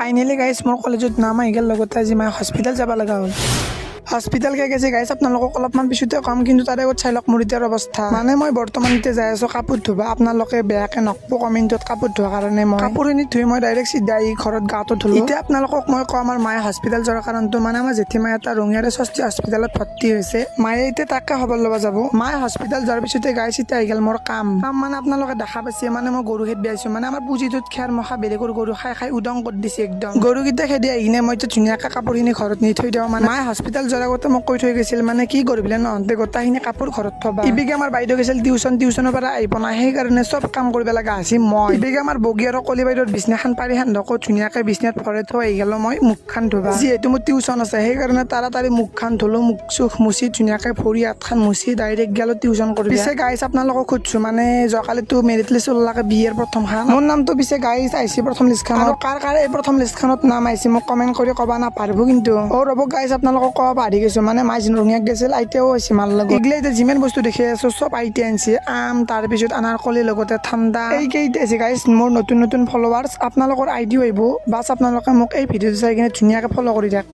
Finally গাইছ, মোৰ কলেজত নাম আহি গ'ল। লগতে আজি মায়ে হস্পিটেল যাব লগা হ'ল। হস্পিটেল কে গেছে গাইছ, আপোনালোকক অলপমান পিছতে ক'ম। কিন্তু তাৰে আগত চাই লওক মোৰ এতিয়াৰ অৱস্থা। মানে মই বৰ্তমান এতিয়া যাই আছো কাপোৰ ধুবা। আপোনালোকে বেয়াকে নকব কমেণ্টত কাপোৰ ধোৱাৰ কাৰণে। মই কাপোৰখিনি ধুই মই ডাইৰেক্ট চিধা আহি ঘৰত গাটো ধুলো। এতিয়া আপোনালোকক মই কওঁ আমাৰ মায়ে হস্পিটেল যোৱাৰ কাৰণটো। মানে আমাৰ জেঠীমাই এটা ৰঙিয়াৰে স্বস্তি হস্পিটেলত ভৰ্তি হৈছে। মায়ে এতিয়া তাকে খবৰ ল'ব যাব। মায়ে হস্পিটেল যোৱাৰ পিছতে গাইছ, এতিয়া আহি গ'ল মোৰ কাম। কাম মানে আপোনালোকে দেখা পাইছে, মানে মই গৰু খেদি আহিছো। মানে আমাৰ পুঁজিটোত খেৰ মখা বেলেগৰ গৰু খাই খাই উদং কৰি দিছে একদম। গৰুকেইটা খেদি আহি কিনে মই এতিয়া ধুনীয়াকে কাপোৰখিনি ঘৰত নি থৈ দিওঁ। মানে মায়ে হস্পিটেল যোৱাৰ আগতে মোক কৈ থৈ গৈছিল, মানে কি কৰিবিলে নহওঁতে গোটেইখিনি কাপোৰ ঘৰত থবা। ইবিগে আমাৰ বাইদেউ গৈছিল টিউচন, টিউচনৰ পৰা আহি পোৱা নাই। সেইকাৰণে চব কাম কৰিব লগা হৈছে মই। ইবিগে আমাৰ বগী আৰু কলি বাইদেউৰ বিছনাখন পাৰি সান্দকো ধুনীয়াকে বিছনাত ভৰাই থৈ আহি গ'লো মই মুখখন ধুবা। যিহেতু মোৰ টিউচন আছে, সেইকাৰণে তাড়াতাড়ি মুখখন ধুলো। মুখ চুখ মুচি ধুনীয়াকে ভৰি হাতখন মুচি ডাইৰেক্ট গেলো টিউচন কৰিব। পিছে গাইছ, আপোনালোকক সুধছো, মানে যোৱাকালিতো মেৰিট লিষ্ট ওলালে বি এৰ প্ৰথমখন। মোৰ নামটো পিছে গাইছ আহিছে প্ৰথম লিষ্টখনত। আৰু কাৰ কাৰ এই প্ৰথম লিষ্টখনত নাম আহিছে, মোক কমেণ্ট কৰি ক'বা নাপাৰিব কিন্তু। অ ৰ'ব গাইছ, আপোনালোকক ক'ব পাহৰি গৈছো। মানে মাই ৰঙিয়াক গৈছিল, আইতাও আহিছে মাৰ লগত। এইগিলা এতিয়া যিমান বস্তু দেখি আছো, চব আইতাই আনিছে। আম, তাৰপিছত আনাৰকলি, লগতে ঠাণ্ডা। এইকেইটা আছে গাইছ মোৰ নতুন নতুন ফলোৱাৰ্ছ। আপোনালোকৰ আইডিও আহিব। বাছ, আপোনালোকে মোক এই ভিডিঅ'টো চাই কিনে ধুনীয়াকে ফ'ল' কৰি থাক।